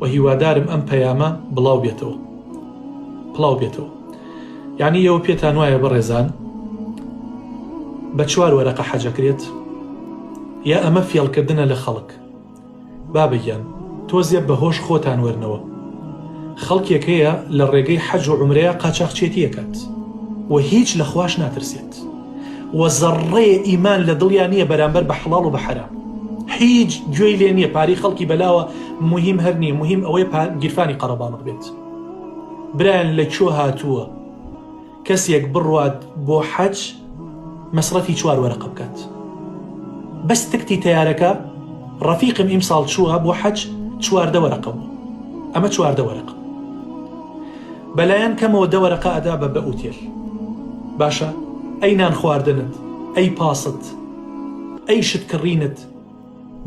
و هیوادارم ئەم پەیامە بڵاو بێتەوە پڵاو بێتەوە یعنی ئێوە پێتان وایە بەڕێزان بە چوار وەرەقە حەجەکرێت یا ئەمە فێڵکردنە لە خەڵک بابە گیان تۆزێ بە هۆش خۆتان وەرنەوە خەڵکێک هەیە لە ڕێگەی حەج و عومرەیە قاچاخچێتی ئەکات و هیچ لە خواش ناترسێت و زەڕڕەیە ئیمان لە دڵیا نییە بەرامبەر بە حەڵاڵ و بە حەرام هیچ گوێی لێ نییە پارەی خەڵکی بەلاوە موهیم هەر نییە موهیم ئەوەیە گیرفانی قەرەباڵغ بێت برایان لە کوێ هاتووە کەسێک بڕوات بۆ حەج مەسرەفی چوار وەرەقە بکات بەس تکتی تەیارەکە ڕەفیقم ئیمساڵ چووە بۆ حەج 14 وەرەقە بوو ئەمە 14 وەرەقە بەلایەن کەمەوە دە وەرەقە ئەدا بە بە ئوتێل باشە ئەی نان خواردنت ئەی پاست ئەی شت کڕینت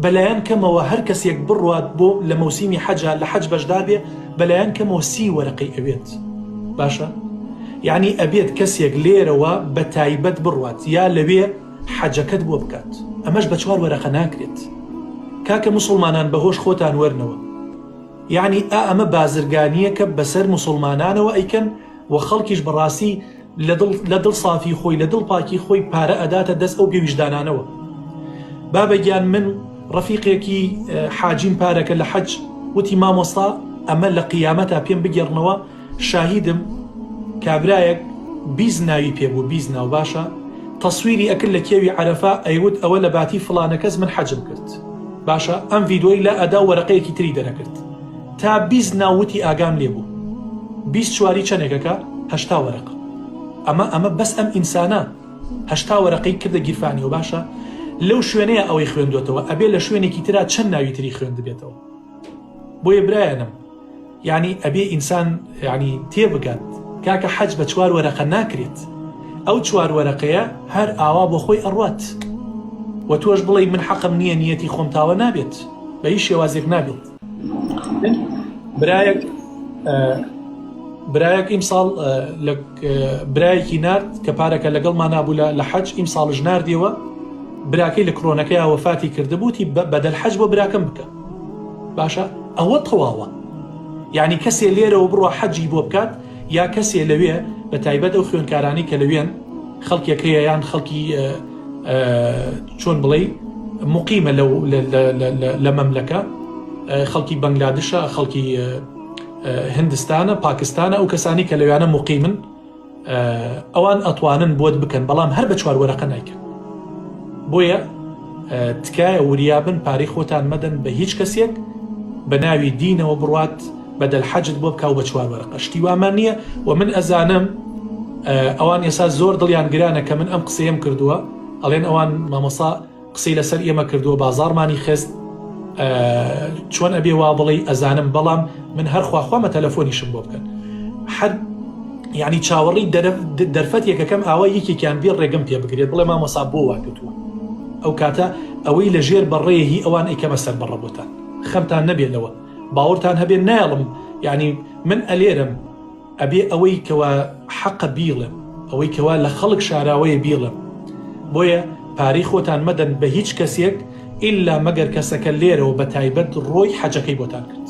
بەلایەن کەمەوە هەر کەسێک بڕوات بۆ لە مەوسیمی حەجا لە حەج بەشدار بێ بەلایەن کەمەوە سی وەرەقەی ئەوێت باشە یعنی ئەبێت کەسێک لێرەوە بە تایبەت بڕوات یا لەوێ حەجەکەت بۆ بکات ئەمەش بە چوار وەرەقە ناکرێت کاکە موسڵمانان بەهۆش خۆتان وەرنەوە یعنی ئا ئەمە بازرگانیەکە بەسەر موسڵمانانەوە ئەیکەن و خەڵکیش بەڕاستی لە دڵ لە دڵ سافی خۆی لە دڵ پاکی خۆی پارە ئەداتە دەست ئەو بێویژدانانەوە بابە گیان من ڕەفیقێکی حاجیم پارەکە لە حەج وتی مامۆستا ئەمە لە قیامەتا پێم بگێڕنەوە شاهیدم کابرایەک 20 ناوی پێ بوو 20 ناو باشە تەسویری ئەکرد لە کێوی عەرەفە ئەیوت ئەوە لە باتی فڵانە کەس من حەجم کرد باشە ئەم ڤیدۆی لا ئەدا و وەرەقەیەکی تری دەرەکرد تا 20 ناو وتی ئاگام لێ بوو 20 چواری چەنێکەکە 80 وەرەقە ئەمە ئەمە بەس ئەم ئینسانە 80 وەرەقەی کردە گیرفانیەوە باشە لەو شوێنەیە ئەوەی خوێندوێتەوە ئەبێ لە شوێنێکی ترا چەند ناوی تری خوێندبێتەوە بۆیە برایانم یانی ئەبێ ئینسان یانی تێبگات کاکە حەج بە چوار وەرەقە ناکرێت ئەو چوار وەرەقەیە هەر ئاوا بۆ خۆی ئەڕوات و تۆش بڵێی من حەقم نییە نیەتی خۆم تاوە نابێت بە هیچ شێوازێک نابێت برایەک برایەک ئیمساڵ لە برایەکی نارد کە پارەکە لەگەڵمان نابوو لە حەج ئیمساڵش ناردیەوە براکەی لە کرۆنەکەیا وەفاتی کردبوو وتی بەدەل حەج بۆ براکەم بکە باشە ئەوە تەواوە یعنی کەسێ لێرەوە بڕوا حەجی بۆ بکات یا کەسێ لەوێ بە تایبەت ئەو خوێنکارانی کە لەوێن خەڵکێک هەیە یان خەڵکی چۆن بڵێ مقیمە لەو لە مەملەکە خەڵکی بەنگلادشە خەڵکی هندستانە پاکستانە ئەو کەسانی کە لەویانە مقیمن ئەوان ئەتوانن بۆت بکەن بەڵام هەر بە چوار وەرەقە نایکەن بۆیە تکایە وریابن پارەی خۆتان مەدەن بە هیچ کەسێک بە ناوی دینەوە بڕات بەدەل حەجت بۆ بکاو بە چوار وەرەقە شتی وامان نییە و من ئەزانم ئەوان ئێسا زۆر دڵیان گرانە کە من ئەم قسەیەم کردووە ئەڵێن ئەوان مامۆسا قسەی لەسەر ئێمە کردووە بازاڕمانی خست چۆن ئەبێ وا بڵێی ئەزانم بەڵام من هەر خواخوامە تەلەفۆنیشم بۆ بکەن هەر یعنی چاوەڕی دەرفەت یەکەکەم ئاوا یەکێکیان بێ ڕێگەم پێ بگرێت بڵێ مامۆسا بۆ وا کردووە ئەو کاتە ئەوەی لە ژێر بەڕێ هی ئەوان ئەیکەمە سەر بەڕە بۆتان خەمتان نەبێت لەوە باوەڕتان هەبێ نایەڵم یعنی من ئەلێرم ئەبێ ئەوەی کەوا حەقە بیڵێم ئەوەی کەوا لە خەڵک شاراوەیە بیڵێم بۆیە پارەی خۆتان مەدەن بە هیچ کەسێک ئیلا مەگەر کەسەکە لێرەوە بە تایبەت ڕۆی حەجەکەی بۆتان کرد.